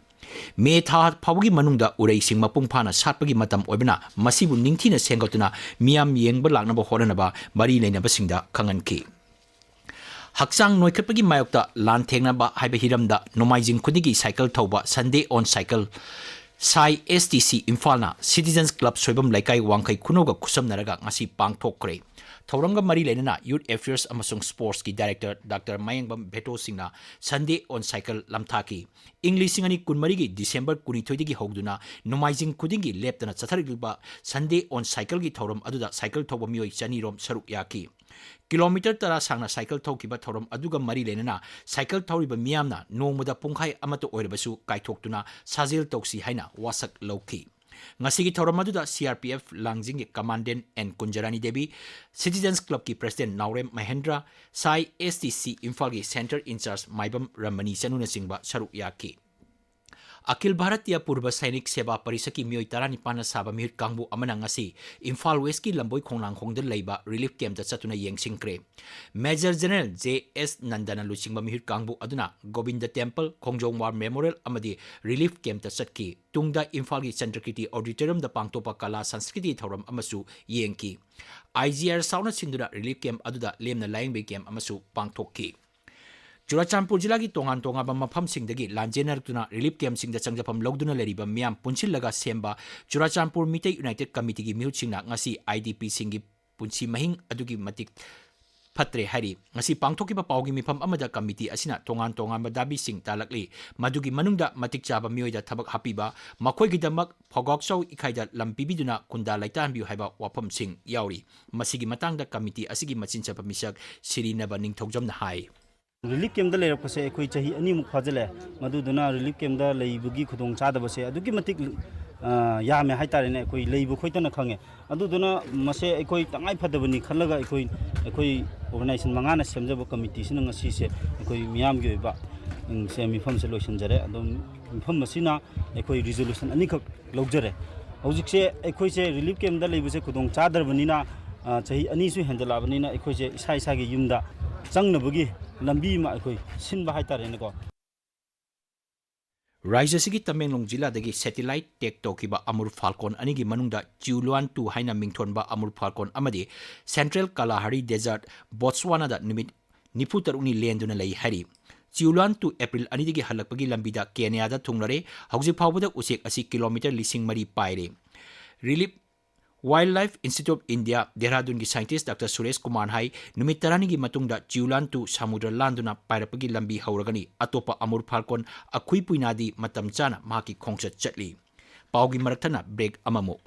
ꯃꯦ ꯊꯥ ꯐꯥꯎꯕꯒꯤ ꯃꯅꯨꯡꯗ ꯎꯔꯩꯁꯤꯡ ꯃꯄꯨꯡ ꯐꯥꯅ ꯁꯥꯠꯄꯒꯤ ꯃꯇꯝ ꯑꯣꯏꯕꯅ ꯃꯁꯤꯕꯨ ꯅꯤꯡꯊꯤꯅ ꯁꯦꯝꯒꯠꯇꯨꯅ ꯃꯤꯌꯥꯝ ꯌꯦꯡꯕ ꯂꯥꯛꯅꯕ ꯍꯣꯠꯅꯅꯕ ꯃꯔꯤ ꯂꯩꯅꯕꯁꯤꯡꯗ ꯈꯪꯍꯟꯈꯤ꯫ ꯍꯛꯆꯥꯡ ꯅꯣꯏꯈꯠꯄꯒꯤ ꯃꯥꯌꯣꯛꯇ ꯂꯥꯟꯊꯦꯡꯅꯕ ꯍꯥꯏꯕ ꯍꯤꯔꯝꯗ ꯅꯣꯡꯃꯥꯏꯖꯤꯡ ꯈꯨꯗꯤꯡꯒꯤ ꯁꯥꯏꯀꯜ ꯊꯧꯕ Sunday on Cycle ꯁꯥꯏ S T C ꯏꯝꯐꯥꯜꯅ Citizens Club Soibam ꯂꯩꯀꯥꯏ ꯋꯥꯡꯈꯩ ꯈꯨꯅꯧꯒ ꯈꯨꯠꯁꯝꯅꯔꯒ ꯉꯁꯤ ꯄꯥꯡꯊꯣꯛꯈ꯭ꯔꯦ꯫ ꯊꯧꯔꯝꯒ ꯃꯔꯤ ꯂꯩꯅꯅ Youth Affairs ꯑꯃꯁꯨꯡ Sportsꯀꯤ Director Doctor ꯃꯌꯦꯡꯕꯝ ꯚꯦꯇꯣ ꯁꯤꯡꯅ Sunday on Cycle ꯂꯝꯊꯥꯈꯤ꯫ ꯏꯪ ꯂꯤꯁꯤꯡ ꯑꯅꯤ ꯀꯨꯟꯃꯔꯤꯒꯤ ꯗꯤꯁꯦꯝꯕꯔ ꯀꯨꯟꯅꯤꯊꯣꯏꯗꯒꯤ ꯍꯧꯗꯨꯅ ꯅꯣꯡꯃꯥꯏꯖꯤꯡ ꯈꯨꯗꯤꯡꯒꯤ ꯂꯦꯞꯇꯅ ꯆꯠꯊꯔꯛꯂꯤꯕ Sunday on Cycleꯒꯤ ꯊꯧꯔꯝ ꯑꯗꯨꯗ ꯁꯥꯏꯀꯜ ꯊꯧꯕ ꯃꯤꯑꯣꯏ ꯆꯅꯤ ꯔꯣꯝ ꯁꯔꯨꯛ ꯌꯥꯈꯤ꯫ ꯀꯤꯂꯣꯃꯤꯇꯔ ꯇꯔꯥ ꯁꯥꯡꯅ ꯁꯥꯏꯀꯜ ꯊꯧꯈꯤꯕ ꯊꯧꯔꯝ ꯑꯗꯨꯒ ꯃꯔꯤ ꯂꯩꯅꯅ ꯁꯥꯏꯀꯜ ꯊꯧꯔꯤꯕ ꯃꯤꯌꯥꯝꯅ ꯅꯣꯡꯃꯗ ꯄꯨꯡꯈꯥꯏ ꯑꯃꯠꯇ ꯑꯣꯏꯔꯕꯁꯨ ꯀꯥꯏꯊꯣꯛꯇꯨꯅ ꯁꯥꯖꯦꯜ ꯇꯧꯁꯤ ꯍꯥꯏꯅ ꯋꯥꯁꯛ ꯂꯧꯈꯤ꯫ ꯉꯁꯤꯒꯤ ꯊꯧꯔꯝ ꯑꯗꯨꯗ C R P F ꯂꯥꯡꯖꯤꯡꯒꯤ Commandant N ꯀꯨꯟꯖꯔꯥꯅꯤ ꯗꯦꯕꯤ, Citizens Clubꯀꯤ President ꯅꯥꯎꯔꯦꯝ ꯃꯍꯦꯟꯗ꯭ꯔ, ꯁꯥꯏ S T C ꯏꯝꯐꯥꯜꯒꯤ Centre in-charge ꯃꯥꯏꯕꯝ ꯔꯃꯅꯤ ꯆꯅꯨꯅꯆꯤꯡꯕ ꯁꯔꯨꯛ ꯌꯥꯈꯤ꯫ ꯑꯈꯤꯜ ꯚꯥꯔꯇꯤꯌ ꯄꯨꯔꯕ ꯁꯩꯅꯤꯛ ꯁꯦꯕꯥ ꯄꯔꯤꯁꯠꯀꯤ ꯃꯤꯑꯣꯏ ꯇꯔꯥꯅꯤꯄꯥꯟꯅ ꯁꯥꯕ ꯃꯤꯍꯨꯠ ꯀꯥꯡꯕꯨ ꯑꯃꯅ ꯉꯁꯤ ꯏꯝꯐꯥꯜ ꯋꯦꯁꯀꯤ ꯂꯝꯕꯣꯏ ꯈꯣꯡꯅꯥꯡꯈꯣꯡꯗ ꯂꯩꯕ ꯔꯤꯂꯤꯐ ꯀꯦꯝꯞꯇ ꯆꯠꯇꯨꯅ ꯌꯦꯡꯁꯤꯟꯈ꯭ꯔꯦ꯫ Major General J S ꯅꯟꯗꯅ ꯂꯨꯆꯤꯡꯕ ꯃꯤꯍꯨꯠ ꯀꯥꯡꯕꯨ ꯑꯗꯨꯅ ꯒꯣꯕꯤꯟꯗ ꯇꯦꯝꯄꯜ, ꯈꯣꯡꯖꯣꯝ ꯋꯥꯔ ꯃꯦꯃꯣꯔꯤꯌꯦꯜ ꯑꯃꯗꯤ ꯔꯤꯂꯤꯐ ꯀꯦꯝꯞꯇ ꯆꯠꯈꯤ꯫ ꯇꯨꯡꯗ ꯏꯝꯐꯥꯜꯒꯤ ꯆꯟꯗ꯭ꯔꯀꯤꯔꯇꯤ ꯑꯣꯗꯤꯇꯣꯔꯤꯌꯝꯗ ꯄꯥꯡꯊꯣꯛꯄ ꯀꯂꯥ ꯁꯪꯁꯀ꯭ꯔꯤꯇꯤ ꯊꯧꯔꯝ ꯑꯃꯁꯨ ꯌꯦꯡꯈꯤ꯫ I G R ꯁꯥꯎꯅ ꯁꯤꯟꯗꯨꯅ ꯔꯤꯂꯤꯐ ꯀꯦꯝꯞ ꯑꯗꯨꯗ ꯂꯦꯝꯅ ꯂꯥꯌꯦꯡꯕꯒꯤ ꯀꯦꯝꯞ ꯑꯃꯁꯨ ꯄꯥꯡꯊꯣꯛꯈꯤ꯫ ꯆꯨꯔꯥꯆꯥꯟꯄꯨꯔ ꯖꯤꯂꯥꯒꯤ ꯇꯣꯉꯥꯟ ꯇꯣꯉꯥꯟꯕ ꯃꯐꯝꯁꯤꯡꯗꯒꯤ ꯂꯥꯟꯖꯦꯟꯅꯔꯛꯇꯨꯅ ꯔꯤꯂꯤꯐ ꯀꯦꯝꯞꯁꯤꯡꯗ ꯆꯪꯖꯐꯝ ꯂꯧꯗꯨꯅ ꯂꯩꯔꯤꯕ ꯃꯤꯌꯥꯝ ꯄꯨꯟꯁꯤꯜꯂꯒ ꯁꯦꯝꯕ ꯆꯨꯔꯥꯆꯥꯟꯄꯨꯔ ꯃꯤꯇꯩ ꯌꯨꯅꯥꯏꯇꯦꯗ ꯀꯃꯤꯇꯤꯒꯤ ꯃꯤꯍꯨꯠꯁꯤꯡꯅ ꯉꯁꯤ I D Pꯁꯤꯡꯒꯤ ꯄꯨꯟꯁꯤ ꯃꯍꯤꯡ ꯑꯗꯨꯒꯤ ꯃꯇꯤꯛ ꯐꯠꯇ꯭ꯔꯦ ꯍꯥꯏꯔꯤ꯫ ꯉꯁꯤ ꯄꯥꯡꯊꯣꯛꯈꯤꯕ ꯄꯥꯎꯒꯤ ꯃꯤꯐꯝ ꯑꯃꯗ ꯀꯃꯤꯇꯤ ꯑꯁꯤꯅ ꯇꯣꯉꯥꯟ ꯇꯣꯉꯥꯟꯕ ꯗꯥꯕꯤꯁꯤꯡ ꯇꯥꯜꯂꯛꯂꯤ꯫ ꯃꯗꯨꯒꯤ ꯃꯅꯨꯡꯗ ꯃꯇꯤꯛ ꯆꯥꯕ ꯃꯤꯑꯣꯏꯗ ꯊꯕꯛ ꯍꯥꯞꯄꯤꯕ, ꯃꯈꯣꯏꯒꯤꯗꯃꯛ ꯐꯧꯒꯥꯛꯆꯥꯎ ꯏꯀꯥꯏꯗ ꯂꯝ ꯄꯤꯕꯤꯗꯨꯅ ꯀꯨꯟꯗꯥ ꯂꯩꯇꯥꯍꯟꯕꯤꯌꯨ ꯍꯥꯏꯕ ꯋꯥꯐꯝꯁꯤꯡ ꯌꯥꯎꯔꯤ꯫ ꯃꯁꯤꯒꯤ ꯃꯇꯥꯡꯗ ꯀꯃꯤꯇꯤ ꯑꯁꯤꯒꯤ ꯃꯆꯤꯟ ꯆꯠꯄ ꯃꯤꯁꯛ ꯁꯤꯔꯤꯅꯕ ꯅꯤꯡꯊꯧꯖꯝꯅ ꯍꯥꯏ꯫ ꯔꯤꯂꯤꯐ ꯀꯦꯝꯞꯇ ꯂꯩꯔꯛꯄꯁꯦ ꯑꯩꯈꯣꯏ ꯆꯍꯤ ꯑꯅꯤꯃꯨꯛ ꯐꯥꯖꯤꯜꯂꯛꯑꯦ꯫ ꯃꯗꯨꯗꯨꯅ ꯔꯤꯂꯤꯐ ꯀꯦꯝꯞꯇ ꯂꯩꯕꯒꯤ ꯈꯨꯗꯣꯡꯆꯥꯗꯕꯁꯦ ꯑꯗꯨꯛꯀꯤ ꯃꯇꯤꯛ, ꯑ, ꯌꯥꯝꯃꯦ ꯍꯥꯏꯇꯥꯔꯦꯅꯦ, ꯑꯩꯈꯣꯏ ꯂꯩꯕ ꯈꯣꯏꯇꯅ ꯈꯪꯉꯦ꯫ ꯑꯗꯨꯗꯨꯅ ꯃꯁꯦ ꯑꯩꯈꯣꯏ ꯇꯉꯥꯏ ꯐꯗꯕꯅꯤ ꯈꯜꯂꯒ ꯑꯩꯈꯣꯏ, ꯑꯩꯈꯣꯏ ꯑꯣꯔꯒꯅꯥꯏꯖꯦꯁꯟ ꯃꯉꯥꯅ ꯁꯦꯝꯖꯕ ꯀꯃꯤꯇꯤꯁꯤꯅ ꯉꯁꯤꯁꯦ ꯑꯩꯈꯣꯏ ꯃꯤꯌꯥꯝꯒꯤ ꯑꯣꯏꯕ, ꯎꯝ, ꯁꯦ ꯃꯤꯐꯝꯁꯦ ꯂꯣꯏꯁꯤꯟꯖꯔꯦ꯫ ꯑꯗꯣ ꯃꯤꯐꯝ ꯑꯁꯤꯅ ꯑꯩꯈꯣꯏ ꯔꯤꯖꯣꯂꯨꯁꯟ ꯑꯅꯤꯈꯛ ꯂꯧꯖꯔꯦ꯫ ꯍꯧꯖꯤꯛꯁꯦ ꯑꯩꯈꯣꯏꯁꯦ ꯔꯤꯂꯤꯐ ꯀꯦꯝꯞꯇ ꯂꯩꯕꯁꯦ ꯈꯨꯗꯣꯡ ꯆꯥꯗ꯭ꯔꯕꯅꯤꯅ, ꯑ, ꯆꯍꯤ ꯑꯅꯤꯁꯨ ꯍꯦꯟꯖꯜꯂꯛꯑꯕꯅꯤꯅ ꯑꯩꯈꯣꯏꯁꯦ ꯏꯁꯥ ꯏꯁꯥꯒꯤ ꯌꯨꯝꯗ ꯆꯪꯅꯕꯒꯤ ꯂꯝꯕꯤ ꯑꯃ ꯑꯩꯈꯣꯏ ꯁꯤꯟꯕ ꯍꯥꯏꯇꯥꯔꯦꯅꯦꯀꯣ꯫ ꯔꯥꯖ꯭ꯌ ꯑꯁꯤꯒꯤ ꯇꯃꯦꯡꯂꯣꯡ ꯖꯤꯂꯥꯗꯒꯤ satellite tag ꯇꯧꯈꯤꯕ ꯑꯃꯨꯔ ꯐꯥꯜꯀꯣꯟ ꯑꯅꯤꯒꯤ ꯃꯅꯨꯡꯗ ꯆꯤꯎꯂꯨꯋꯥꯟ ꯇꯨ ꯍꯥꯏꯅ ꯃꯤꯡꯊꯣꯟꯕ ꯑꯃꯨꯔ ꯐꯥꯜꯀꯣꯟ ꯑꯃꯗꯤ Central Kalahari Desert, ꯕꯣꯠꯁ꯭ꯋꯥꯅꯥꯗ ꯅꯨꯃꯤꯠ ꯅꯤꯐꯨ ꯇꯔꯨꯛꯅꯤ ꯂꯦꯟꯗꯨꯅ ꯂꯩ ꯍꯥꯏꯔꯤ꯫ ꯆꯤꯎꯂꯨꯋꯥꯟ ꯇꯨ ꯑꯦꯄ꯭ꯔꯤꯜ ꯑꯅꯤꯗꯒꯤ ꯍꯜꯂꯛꯄꯒꯤ ꯂꯝꯕꯤꯗ ꯀꯦꯅꯤꯌꯥꯗ ꯊꯨꯡꯂꯔꯦ꯫ ꯍꯧꯖꯤꯛ ꯐꯥꯎꯕꯗ ꯎꯆꯦꯛ ꯑꯁꯤ ꯀꯤꯂꯣꯃꯤꯇꯔ ꯂꯤꯁꯤꯡ ꯃꯔꯤ ꯄꯥꯏꯔꯦ꯫ Relief Wildlife Institute of India, ꯗꯦꯍꯔꯥꯗꯨꯟꯒꯤ scientist Doctor Suresh Kumar ꯍꯥꯏ, ꯅꯨꯃꯤꯠ ꯇꯔꯥꯅꯤꯒꯤ ꯃꯇꯨꯡꯗ ꯆꯤꯎꯂꯥꯟ ꯇꯨ ꯁꯃꯨꯗ꯭ꯔ ꯂꯥꯟꯗꯨꯅ ꯄꯥꯏꯔꯛꯄꯒꯤ ꯂꯝꯕꯤ ꯍꯧꯔꯒꯅꯤ꯫ ꯑꯇꯣꯞꯄ ꯑꯃꯨꯔ ꯐꯥꯜꯀꯣꯟ ꯑꯈꯨꯏ ꯄꯨꯏꯅꯥꯗꯤ ꯃꯇꯝ ꯆꯥꯅ ꯃꯍꯥꯛꯀꯤ ꯈꯣꯡꯆꯠ ꯆꯠꯂꯤ꯫ ꯄꯥꯎꯒꯤ ꯃꯔꯛ ꯊꯠꯅ break ꯑꯃꯃꯨꯛ꯫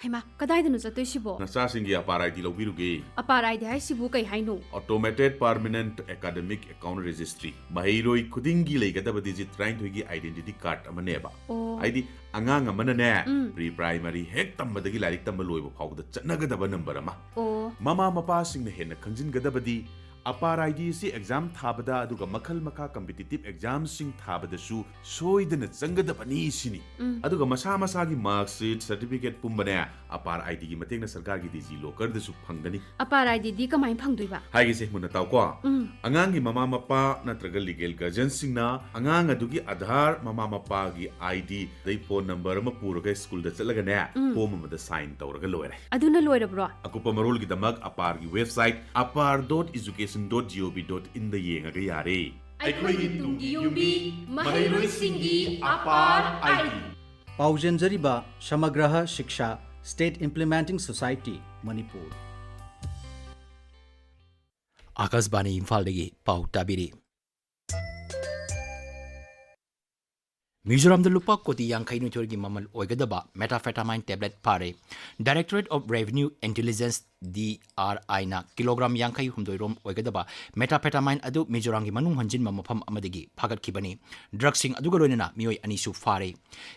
ꯍꯩꯃꯥ, ꯀꯗꯥꯏꯗꯅꯣ ꯆꯠꯇꯣꯏꯁꯤꯕꯣ? ꯅꯆꯥꯁꯤꯡꯒꯤ ꯑꯄꯥꯔ ID ꯂꯧꯕꯤꯔꯨꯒꯦ꯫ ꯑꯄꯥꯔ ID ꯍꯥꯏꯁꯤꯕꯨ ꯀꯩ ꯍꯥꯏꯅꯣ? Automated Permanent Academic Account Registry꯫ ꯃꯍꯩꯔꯣꯏ ꯈꯨꯗꯤꯡꯒꯤ ꯂꯩꯒꯗꯕ digit ꯇꯔꯥꯅꯤꯊꯣꯏꯒꯤ identity card ꯑꯃꯅꯦꯕ꯫ ꯑꯣ꯫ ꯍꯥꯏꯗꯤ, ꯑꯉꯥꯡ ꯑꯃꯅꯅꯦ, ꯎꯝ꯫ Pre primary ꯍꯦꯛ ꯇꯝꯕꯗꯒꯤ ꯂꯥꯏꯔꯤꯛ ꯇꯝꯕ ꯂꯣꯏꯕ ꯐꯥꯎꯕꯗ ꯆꯠꯅꯒꯗꯕ number ꯑꯃ꯫ ꯑꯣ꯫ ꯃꯃꯥ ꯃꯄꯥꯁꯤꯡꯅ ꯍꯦꯟꯅ ꯈꯪꯖꯤꯟꯒꯗꯕꯗꯤ, ꯑꯄꯥꯔ ID ꯑꯁꯤ exam ꯊꯥꯕꯗ, ꯑꯗꯨꯒ ꯃꯈꯜ ꯃꯈꯥ competitive examꯁꯤꯡ ꯊꯥꯕꯗꯁꯨ ꯁꯣꯏꯗꯅ ꯆꯪꯒꯗꯕꯅꯤ ꯁꯤꯅꯤ꯫ ꯎꯝ꯫ ꯑꯗꯨꯒ ꯃꯁꯥ ꯃꯁꯥꯒꯤ mark sheet, certificate ꯄꯨꯝꯕꯅꯦ, ꯑꯄꯥꯔ IDꯒꯤ ꯃꯇꯦꯡꯅ ꯁꯔꯀꯥꯔꯒꯤ DigiLockerꯗꯁꯨ ꯐꯪꯒꯅꯤ꯫ ꯑꯄꯥꯔ IDꯗꯤ ꯀꯃꯥꯏꯅ ꯐꯪꯗꯣꯏꯕ? ꯍꯥꯏꯒꯦꯁꯦ ꯃꯨꯟꯅ ꯇꯥꯎꯀꯣ꯫ ꯎꯝ꯫ ꯑꯉꯥꯡꯒꯤ ꯃꯃꯥ ꯃꯄꯥ ꯅꯠꯇ꯭ꯔꯒ legal guardianꯁꯤꯡꯅ ꯑꯉꯥꯡ ꯑꯗꯨꯒꯤ Aadhaar, ꯃꯃꯥ ꯃꯄꯥꯒꯤ ID, ꯑꯗꯩ phone number ꯑꯃ ꯄꯨꯔꯒ ꯁ꯭ꯀꯨꯜꯗ ꯆꯠꯂꯒꯅꯦ, ꯎꯝ꯫ Form ꯑꯃꯗ sign ꯇꯧꯔꯒ ꯂꯣꯏꯔꯦ꯫ ꯑꯗꯨꯅ ꯂꯣꯏꯔꯕ꯭ꯔꯣ? ꯑꯀꯨꯞꯄ ꯃꯔꯣꯜꯒꯤꯗꯃꯛ ꯑꯄꯥꯔꯒꯤ website apar dot education dot gov dot inꯗ ꯌꯦꯡꯉꯒ ꯌꯥꯔꯦ꯫ ꯑꯩꯈꯣꯏꯒꯤ ꯇꯨꯡꯒꯤ ꯌꯨꯝꯕꯤ, ꯃꯍꯩꯔꯣꯏꯁꯤꯡꯒꯤ ꯑꯄꯥꯔ ID꯫ ꯄꯥꯎꯖꯦꯟꯖꯔꯤꯕ ꯁꯃꯒ꯭ꯔꯍ ꯁꯤꯛꯁꯥ State Implementing Society, ꯃꯅꯤꯄꯨꯔ꯫ ꯑꯥꯀꯥꯁꯕꯥꯅꯤ ꯏꯝꯐꯥꯜꯗꯒꯤ ꯄꯥꯎ ꯇꯥꯕꯤꯔꯤ꯫ ꯃꯤꯖꯣꯔꯥꯝꯗ ꯂꯨꯄꯥ ꯀꯣꯇꯤ ꯌꯥꯡꯈꯩ ꯅꯤꯊꯣꯏꯒꯤ ꯃꯃꯜ ꯑꯣꯏꯒꯗꯕ methamphetamine tablet ꯐꯥꯔꯦ꯫ Directorate of Revenue Intelligence, DRIꯅ kilogram ꯌꯥꯡꯈꯩ ꯍꯨꯝꯗꯣꯏ ꯔꯣꯝ ꯑꯣꯏꯒꯗꯕ methamphetamine ꯑꯗꯨ ꯃꯤꯖꯣꯔꯥꯝꯒꯤ ꯃꯅꯨꯡ ꯍꯟꯖꯤꯟꯕ ꯃꯐꯝ ꯑꯃꯗꯒꯤ ꯐꯥꯒꯠꯈꯤꯕꯅꯤ꯫ Drugꯁꯤꯡ ꯑꯗꯨꯒ ꯂꯣꯏꯅꯅ ꯃꯤꯑꯣꯏ ꯑꯅꯤꯁꯨ ꯐꯥꯔꯦ꯫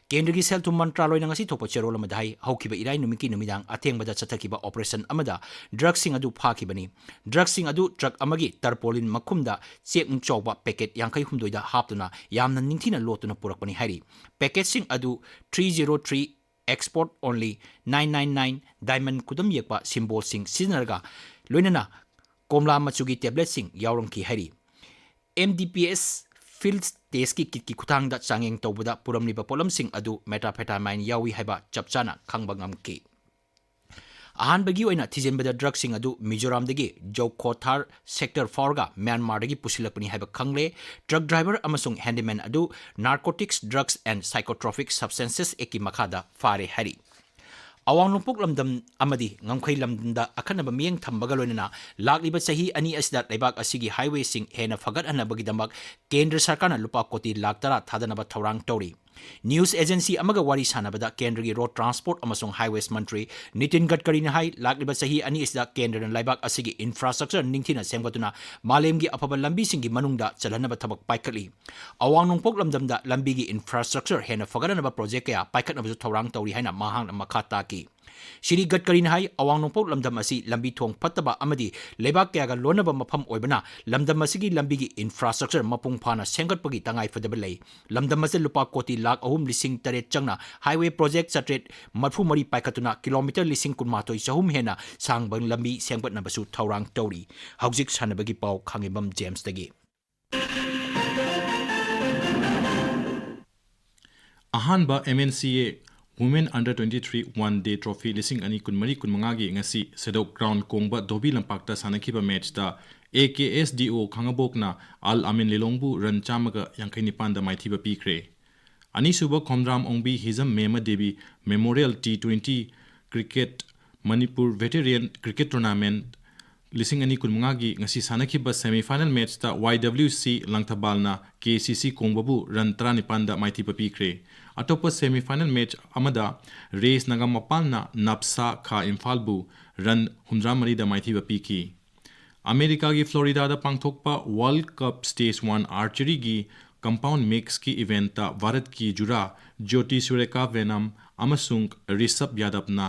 ꯀꯦꯟꯗ꯭ꯔꯒꯤ ꯁꯦꯜ ꯊꯨꯝ ꯃꯟꯇ꯭ꯔꯥꯂꯣꯏꯅ ꯉꯁꯤ ꯊꯣꯛꯄ ꯆꯦꯔꯣꯜ ꯑꯃꯗ ꯍꯥꯏ, ꯍꯧꯈꯤꯕ ꯏꯔꯥꯏ ꯅꯨꯃꯤꯠꯀꯤ ꯅꯨꯃꯤꯗꯥꯡ ꯑꯊꯦꯡꯕꯗ ꯆꯠꯊꯈꯤꯕ operation ꯑꯃꯗ drugꯁꯤꯡ ꯑꯗꯨ ꯐꯥꯈꯤꯕꯅꯤ꯫ Drugꯁꯤꯡ ꯑꯗꯨ truck ꯑꯃꯒꯤ tarpaulin ꯃꯈꯨꯝꯗ ꯆꯦꯛ ꯆꯥꯎꯕ packet ꯌꯥꯡꯈꯩ ꯍꯨꯝꯗꯣꯏꯗ ꯍꯥꯞꯇꯨꯅ ꯌꯥꯝꯅ ꯅꯤꯡꯊꯤꯅ ꯂꯣꯠꯇꯨꯅ ꯄꯨꯔꯛꯄꯅꯤ ꯍꯥꯏꯔꯤ꯫ Packetꯁꯤꯡ ꯑꯗꯨ three zero three export only, nine nine nine diamond ꯈꯨꯗꯝ ꯌꯦꯛꯄ symbolꯁꯤꯡ ꯁꯤꯖꯤꯟꯅꯔꯒ, ꯂꯣꯏꯅꯅ ꯀꯣꯝꯂꯥ ꯃꯆꯨꯒꯤ tabletꯁꯤꯡ ꯌꯥꯎꯔꯝꯈꯤ ꯍꯥꯏꯔꯤ꯫ MDPS field testꯀꯤ kitꯀꯤ ꯈꯨꯠꯊꯥꯡꯗ ꯆꯥꯡꯌꯦꯡ ꯇꯧꯕꯗ ꯄꯨꯔꯝꯂꯤꯕ ꯄꯣꯠꯂꯝꯁꯤꯡ ꯑꯗꯨ methamphetamine ꯌꯥꯎꯏ ꯍꯥꯏꯕ ꯆꯞ ꯆꯥꯅ ꯈꯪꯕ ꯉꯝꯈꯤ꯫ ꯑꯍꯥꯟꯕꯒꯤ ꯑꯣꯏꯅ ꯊꯤꯖꯤꯟꯕꯗ drugꯁꯤꯡ ꯑꯗꯨ ꯃꯤꯖꯣꯔꯥꯝꯗꯒꯤ ꯖꯧꯈꯣꯊꯥꯔ sector ꯐꯥꯎꯔꯒ ꯃ꯭ꯌꯥꯟꯃꯥꯔꯗꯒꯤ ꯄꯨꯁꯤꯜꯂꯛꯄꯅꯤ ꯍꯥꯏꯕ ꯈꯪꯂꯦ꯫ Truck driver ꯑꯃꯁꯨꯡ handyman ꯑꯗꯨ Narcotics, Drugs and Psychotropic Substances Actꯀꯤ ꯃꯈꯥꯗ ꯐꯥꯔꯦ ꯍꯥꯏꯔꯤ꯫ ꯑꯋꯥꯡ ꯅꯣꯡꯄꯣꯛ ꯂꯝꯗꯝ ꯑꯃꯗꯤ ꯉꯝꯈꯩ ꯂꯝꯗꯝꯗ ꯑꯈꯟꯅꯕ ꯃꯤꯠꯌꯦꯡ ꯊꯝꯕꯒ ꯂꯣꯏꯅꯅ ꯂꯥꯛꯂꯤꯕ ꯆꯍꯤ ꯑꯅꯤ ꯑꯁꯤꯗ ꯂꯩꯕꯥꯛ ꯑꯁꯤꯒꯤ highwayꯁꯤꯡ ꯍꯦꯟꯅ ꯐꯒꯠꯍꯟꯅꯕꯒꯤꯗꯃꯛ ꯀꯦꯟꯗ꯭ꯔ ꯁꯔꯀꯥꯔꯅ ꯂꯨꯄꯥ ꯀꯣꯇꯤ ꯂꯥꯈ ꯇꯔꯥ ꯊꯥꯗꯅꯕ ꯊꯧꯔꯥꯡ ꯇꯧꯔꯤ꯫ News agency ꯑꯃꯒ ꯋꯥꯔꯤ ꯁꯥꯟꯅꯕꯗ ꯀꯦꯟꯗ꯭ꯔꯒꯤ Road Transport ꯑꯃꯁꯨꯡ Highways ꯃꯟꯇ꯭ꯔꯤ ꯅꯤꯇꯤꯟ ꯒꯗꯀꯔꯤꯅ ꯍꯥꯏ, ꯂꯥꯛꯂꯤꯕ ꯆꯍꯤ ꯑꯅꯤ ꯑꯁꯤꯗ ꯀꯦꯟꯗ꯭ꯔꯅ ꯂꯩꯕꯥꯛ ꯑꯁꯤꯒꯤ infrastructure ꯅꯤꯡꯊꯤꯅ ꯁꯦꯝꯒꯠꯇꯨꯅ ꯃꯥꯂꯦꯝꯒꯤ ꯑꯐꯕ ꯂꯝꯕꯤꯁꯤꯡꯒꯤ ꯃꯅꯨꯡꯗ ꯆꯜꯍꯟꯅꯕ ꯊꯕꯛ ꯄꯥꯏꯈꯠꯂꯤ꯫ ꯑꯋꯥꯡ ꯅꯣꯡꯄꯣꯛ ꯂꯝꯗꯝꯗ ꯂꯝꯕꯤꯒꯤ infrastructure ꯍꯦꯟꯅ ꯐꯒꯠꯅꯅꯕ project ꯀꯌꯥ ꯄꯥꯏꯈꯠꯅꯕꯁꯨ ꯊꯧꯔꯥꯡ ꯇꯧꯔꯤ ꯍꯥꯏꯅ ꯃꯍꯥꯛꯅ ꯃꯈꯥ ꯇꯥꯈꯤ꯫ ꯁ꯭ꯔꯤ ꯒꯗꯀꯔꯤꯅ ꯍꯥꯏ, ꯑꯋꯥꯡ ꯅꯣꯡꯄꯣꯛ ꯂꯝꯗꯝ ꯑꯁꯤ ꯂꯝꯕꯤ ꯊꯣꯡ ꯐꯠꯇꯕ ꯑꯃꯗꯤ ꯂꯩꯕꯥꯛ ꯀꯌꯥꯒ ꯂꯣꯟꯅꯕ ꯃꯐꯝ ꯑꯣꯏꯕꯅ, ꯂꯝꯗꯝ ꯑꯁꯤꯒꯤ ꯂꯝꯕꯤꯒꯤ infrastructure ꯃꯄꯨꯡ ꯐꯥꯅ ꯁꯦꯝꯒꯠꯄꯒꯤ ꯇꯉꯥꯏ ꯐꯗꯕ ꯂꯩ꯫ ꯂꯝꯗꯝ ꯑꯁꯤ ꯂꯨꯄꯥ ꯀꯣꯇꯤ ꯂꯥꯈ ꯑꯍꯨꯝ ꯂꯤꯁꯤꯡ ꯇꯔꯦꯠ ꯆꯪꯅ highway project ꯆꯥꯇ꯭ꯔꯦꯠ ꯃꯔꯤꯐꯨ ꯃꯔꯤ ꯄꯥꯏꯈꯠꯇꯨꯅ kilometre ꯂꯤꯁꯤꯡ ꯀꯨꯟꯃꯥꯊꯣꯏ ꯆꯍꯨꯝ ꯍꯦꯟꯅ ꯁꯥꯡꯕ ꯂꯝꯕꯤ ꯁꯦꯝꯒꯠꯅꯕꯁꯨ ꯊꯧꯔꯥꯡ ꯇꯧꯔꯤ꯫ ꯍꯧꯖꯤꯛ ꯁꯥꯟꯅꯕꯒꯤ ꯄꯥꯎ, ꯈꯥꯉꯦꯝꯕꯝ ꯖꯦꯝꯁꯇꯒꯤ꯫ ꯑꯍꯥꯟꯕ M N C A Women Under twenty-three One Day Trophy ꯂꯤꯁꯤꯡ ꯑꯅꯤ ꯀꯨꯟꯃꯔꯤ ꯀꯨꯟꯃꯉꯥꯒꯤ ꯉꯁꯤ ꯁꯦꯗꯣꯛ ground ꯀꯣꯡꯕ ꯙꯣꯕꯤ ꯂꯝꯄꯥꯛꯇ ꯁꯥꯟꯅꯈꯤꯕ matchꯇ A K S D O ꯈꯥꯉꯕꯣꯛꯅ ꯑꯜ ꯑꯃꯤꯟ ꯂꯤꯂꯣꯡꯕꯨ run ꯆꯥꯝꯃꯒ ꯌꯥꯡꯈꯩ ꯅꯤꯄꯥꯟꯗ ꯃꯥꯏꯊꯤꯕ ꯄꯤꯈ꯭ꯔꯦ꯫ ꯑꯅꯤꯁꯨꯕ ꯈꯣꯝꯗ꯭ꯔꯥꯝ ꯑꯣꯡꯕꯤ ꯍꯤꯖꯝ ꯃꯦꯃ Devi Memorial T twenty Cricket Manipur Veteran Cricket Tournament ꯂꯤꯁꯤꯡ ꯑꯅꯤ ꯀꯨꯟꯃꯉꯥꯒꯤ ꯉꯁꯤ ꯁꯥꯟꯅꯈꯤꯕ semi final matchꯇ Y W C ꯂꯪꯊꯕꯥꯜꯅ K C C ꯀꯣꯡꯕꯕꯨ run ꯇꯔꯥꯅꯤꯄꯥꯟꯗ ꯃꯥꯏꯊꯤꯕ ꯄꯤꯈ꯭ꯔꯦ꯫ ꯑꯇꯣꯞꯄ semi final match ꯑꯃꯗ ꯔꯦꯁ ꯅꯒꯥꯃꯄꯥꯜꯅ ꯅꯞꯁꯥ ꯈꯥ ꯏꯝꯐꯥꯜꯕꯨ run ꯍꯨꯝꯗ꯭ꯔꯥꯃꯔꯤꯗ ꯃꯥꯏꯊꯤꯕ ꯄꯤꯈꯤ꯫ ꯑꯃꯦꯔꯤꯀꯥꯒꯤ ꯐ꯭ꯂꯣꯔꯤꯗꯥꯗ ꯄꯥꯡꯊꯣꯛꯄ World Cup Stage One Archeryꯒꯤ compound mixꯀꯤ eventꯇ ꯚꯥꯔꯠꯀꯤ ꯖꯨꯔꯥ ꯖ꯭ꯌꯣꯇꯤ ꯁꯨꯔꯦꯀꯥ ꯚꯦꯅꯝ ꯑꯃꯁꯨꯡ ꯔꯤꯁꯕ ꯌꯥꯗꯕꯅ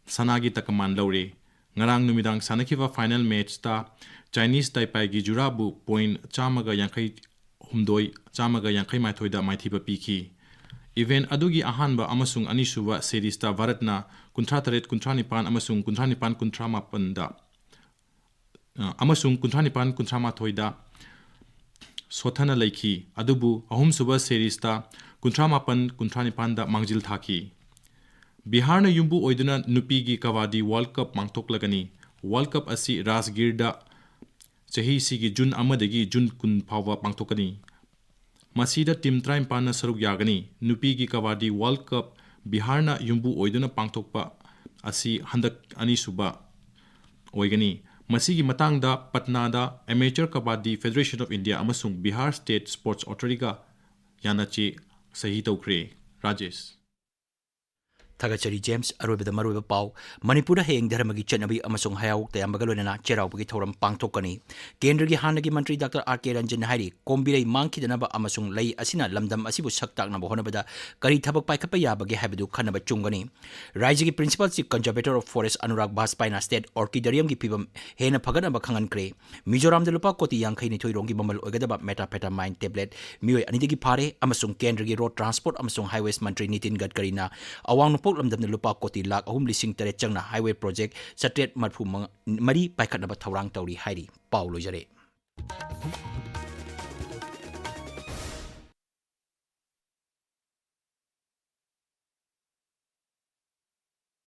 ꯁꯅꯥꯒꯤ ꯇꯀꯃꯥꯟ ꯂꯧꯔꯦ꯫ ꯉꯔꯥꯡ ꯅꯨꯃꯤꯗꯥꯡ ꯁꯥꯟꯅꯈꯤꯕ final matchꯇ Chinese ꯇꯥꯏꯄꯥꯏꯒꯤ ꯖꯨꯔꯥꯕꯨ point ꯆꯥꯝꯃꯒ ꯌꯥꯡꯈꯩ ꯍꯨꯝꯗꯣꯏ, ꯆꯥꯝꯃꯒ ꯌꯥꯡꯈꯩ ꯃꯥꯊꯣꯏꯗ ꯃꯥꯏꯊꯤꯕ ꯄꯤꯈꯤ꯫ Event ꯑꯗꯨꯒꯤ ꯑꯍꯥꯟꯕ ꯑꯃꯁꯨꯡ ꯑꯅꯤꯁꯨꯕ seriesꯇ ꯚꯥꯔꯠꯅ ꯀꯨꯟꯊ꯭ꯔꯥ ꯇꯔꯦꯠ, ꯀꯨꯟꯊ꯭ꯔꯥ ꯅꯤꯄꯥꯟ ꯑꯃꯁꯨꯡ ꯀꯨꯟꯊ꯭ꯔꯥ ꯅꯤꯄꯥꯟ, ꯀꯨꯟꯊ꯭ꯔꯥ ꯃꯥꯄꯟꯗ, ꯑ, ꯑꯃꯁꯨꯡ ꯀꯨꯟꯊ꯭ꯔꯥ ꯅꯤꯄꯥꯟ, ꯀꯨꯟꯊ꯭ꯔꯥ ꯃꯥꯊꯣꯏꯗ ꯁꯣꯠꯊꯅ ꯂꯩꯈꯤ꯫ ꯑꯗꯨꯕꯨ ꯑꯍꯨꯝꯁꯨꯕ seriesꯇ ꯀꯨꯟꯊ꯭ꯔꯥ ꯃꯥꯄꯟ, ꯀꯨꯟꯊ꯭ꯔꯥ ꯅꯤꯄꯥꯟꯗ ꯃꯥꯡꯖꯤꯜ ꯊꯥꯈꯤ꯫ ꯕꯤꯍꯥꯔꯅ ꯌꯨꯝꯕꯨ ꯑꯣꯏꯗꯨꯅ ꯅꯨꯄꯤꯒꯤ ꯀꯕꯥꯗꯤ World Cup ꯄꯥꯡꯊꯣꯛꯂꯒꯅꯤ꯫ World Cup ꯑꯁꯤ ꯔꯥꯖꯒꯤꯔꯗ ꯆꯍꯤꯁꯤꯒꯤ June ꯑꯃꯗꯒꯤ June ꯀꯨꯟ ꯐꯥꯎꯕ ꯄꯥꯡꯊꯣꯛꯀꯅꯤ꯫ ꯃꯁꯤꯗ team ꯇꯔꯥꯅꯤꯄꯥꯟꯅ ꯁꯔꯨꯛ ꯌꯥꯒꯅꯤ꯫ ꯅꯨꯄꯤꯒꯤ ꯀꯕꯥꯗꯤ World Cup ꯕꯤꯍꯥꯔꯅ ꯌꯨꯝꯕꯨ ꯑꯣꯏꯗꯨꯅ ꯄꯥꯡꯊꯣꯛꯄ ꯑꯁꯤ ꯍꯟꯗꯛ ꯑꯅꯤꯁꯨꯕ ꯑꯣꯏꯒꯅꯤ꯫ ꯃꯁꯤꯒꯤ ꯃꯇꯥꯡꯗ ꯄꯠꯅꯥꯗ Amateur Kabaddi Federation of India ꯑꯃꯁꯨꯡ Bihar State Sports Authorityꯒ ꯌꯥꯅꯆꯦ ꯁꯍꯤ ꯇꯧꯈ꯭ꯔꯦ꯫ ꯔꯥꯖꯦꯁ꯫ ꯊꯥꯒꯠꯆꯔꯤ ꯖꯦꯝꯁ꯫ ꯑꯔꯣꯏꯕꯗ ꯃꯔꯨꯑꯣꯏꯕ ꯄꯥꯎ꯫ ꯃꯅꯤꯄꯨꯔꯗ ꯍꯌꯦꯡ ꯙꯔꯃꯒꯤ ꯆꯠꯅꯕꯤ ꯑꯃꯁꯨꯡ ꯍꯩꯔꯥꯎ ꯇꯌꯥꯝꯕꯒ ꯂꯣꯏꯅꯅ ꯆꯩꯔꯥꯎꯕꯒꯤ ꯊꯧꯔꯝ ꯄꯥꯡꯊꯣꯛꯀꯅꯤ꯫ ꯀꯦꯟꯗ꯭ꯔꯒꯤ ꯍꯥꯟꯅꯒꯤ ꯃꯟꯇ꯭ꯔꯤ ꯗꯥꯛꯇꯔ ꯑꯥꯔ ꯀꯦ ꯔꯟꯖꯟꯅ ꯍꯥꯏꯔꯤ, ꯀꯣꯝꯕꯤꯔꯩ ꯃꯥꯡꯈꯤꯗꯅꯕ ꯑꯃꯁꯨꯡ ꯂꯩ ꯑꯁꯤꯅ ꯂꯝꯗꯝ ꯑꯁꯤꯕꯨ ꯁꯛ ꯇꯥꯛꯅꯕ ꯍꯣꯠꯅꯕꯗ ꯀꯔꯤ ꯊꯕꯛ ꯄꯥꯏꯈꯠꯄ ꯌꯥꯕꯒꯦ ꯍꯥꯏꯕꯗꯨ ꯈꯟꯅꯕ ꯆꯨꯝꯒꯅꯤ꯫ ꯔꯥꯖ꯭ꯌꯒꯤ Principal Chief Conservator of Forest Anurag ꯕꯥꯖꯄꯥꯏꯅ state orchidariumꯒꯤ ꯐꯤꯕꯝ ꯍꯦꯟꯅ ꯐꯒꯠꯅꯕ ꯈꯪꯍꯟꯈ꯭ꯔꯦ꯫ ꯃꯤꯖꯣꯔꯥꯝꯗ ꯂꯨꯄꯥ ꯀꯣꯇꯤ ꯌꯥꯡꯈꯩ ꯅꯤꯊꯣꯏ ꯔꯣꯝꯒꯤ ꯃꯃꯜ ꯑꯣꯏꯒꯗꯕ methamphetamine tablet ꯃꯤꯑꯣꯏ ꯑꯅꯤꯗꯒꯤ ꯐꯥꯔꯦ ꯑꯃꯁꯨꯡ ꯀꯦꯟꯗ꯭ꯔꯒꯤ Road Transport ꯑꯃꯁꯨꯡ Highways ꯃꯟꯇ꯭ꯔꯤ ꯅꯤꯇꯤꯟ ꯒꯗꯀꯔꯤꯅ ꯑꯋꯥꯡ ꯅꯣꯡꯄꯣꯛ ꯂꯝꯗꯝꯗ ꯂꯨꯄꯥ ꯀꯣꯇꯤ ꯂꯥꯈ ꯑꯍꯨꯝ ꯂꯤꯁꯤꯡ ꯇꯔꯦꯠ ꯆꯪꯅ highway project ꯆꯥꯇ꯭ꯔꯦꯠ ꯃꯔꯤꯐꯨ ꯃꯔꯤ ꯄꯥꯏꯈꯠꯅꯕ ꯊꯧꯔꯥꯡ ꯇꯧꯔꯤ ꯍꯥꯏꯔꯤ꯫ ꯄꯥꯎ ꯂꯣꯏꯖꯔꯦ꯫